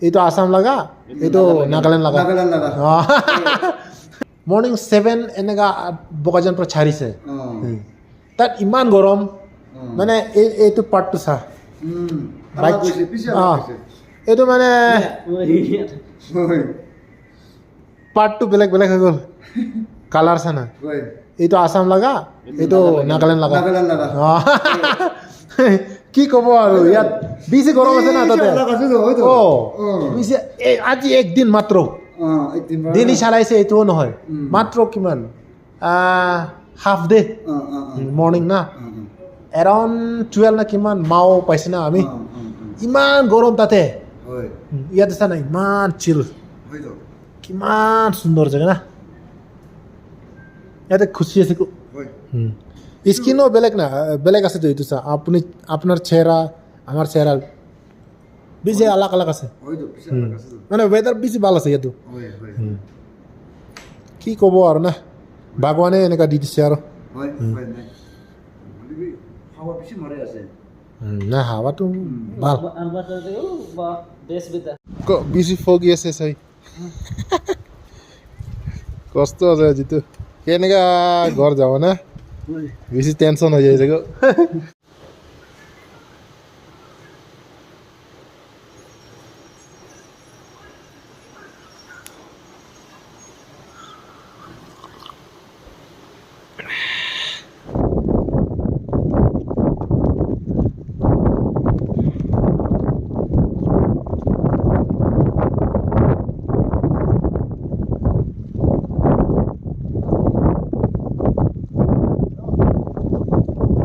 এইটো আছাম লগা, এইটো নাগালেণ্ড লগা। নাগালেণ্ড লগা। মৰ্ণিং 7 এনেকা বোকাজান পৰা ছাৰিছে। তাত ইমান গৰম, মানে এইটো পাৰ্টটো চা। বাইক গৈছে পিছে। অঁ, এইটো মানে পাৰ্টটো বেলেগ বেলেগ হৈ গ'ল। কালাৰ চা না। এইটো আছাম লগা, এইটো নাগালেণ্ড লগা। নাগালেণ্ড লগা। অঁ, কি ক'ব আৰু, ইয়াত বেছি গৰম আছে না তাতে। অঁ, বেছি। এই আজি একদিন মাত্ৰ একদিন। ডেইলি চলাইছে, এইটোও নহয়। মাত্ৰ কিমান, হাফ ডে মৰ্ণিং না, এৰাউণ্ড 12 না কিমান মাও পাইছে না আমি। ইমান গৰম তাতে। ইয়াত চা না, ইমান চিল। কিমান সুন্দৰ জেগা না ইয়াতে, খুচি আছে। স্কিনো বেলেগ না, বেলেগ আছেতো। এইটো চা আপুনি, আপোনাৰ চেহেৰা, আমাৰ চেহেৰা বেছি আলাগ আলাগ আছে। মানে ৱেদাৰ বেছি ভাল আছে ইয়াতো। কি ক'ব আৰু না, ভগৱানে এনেকুৱা দি দিছে আৰু। হাৱা বেছি মাৰি আছে। না, হাৱাটো ভাল। বেছি ফগি আছে চাই কষ্ট আছে। যিটো কেনেকা ঘৰ যাব না, বেছি টেনশ্যন হৈ যায়।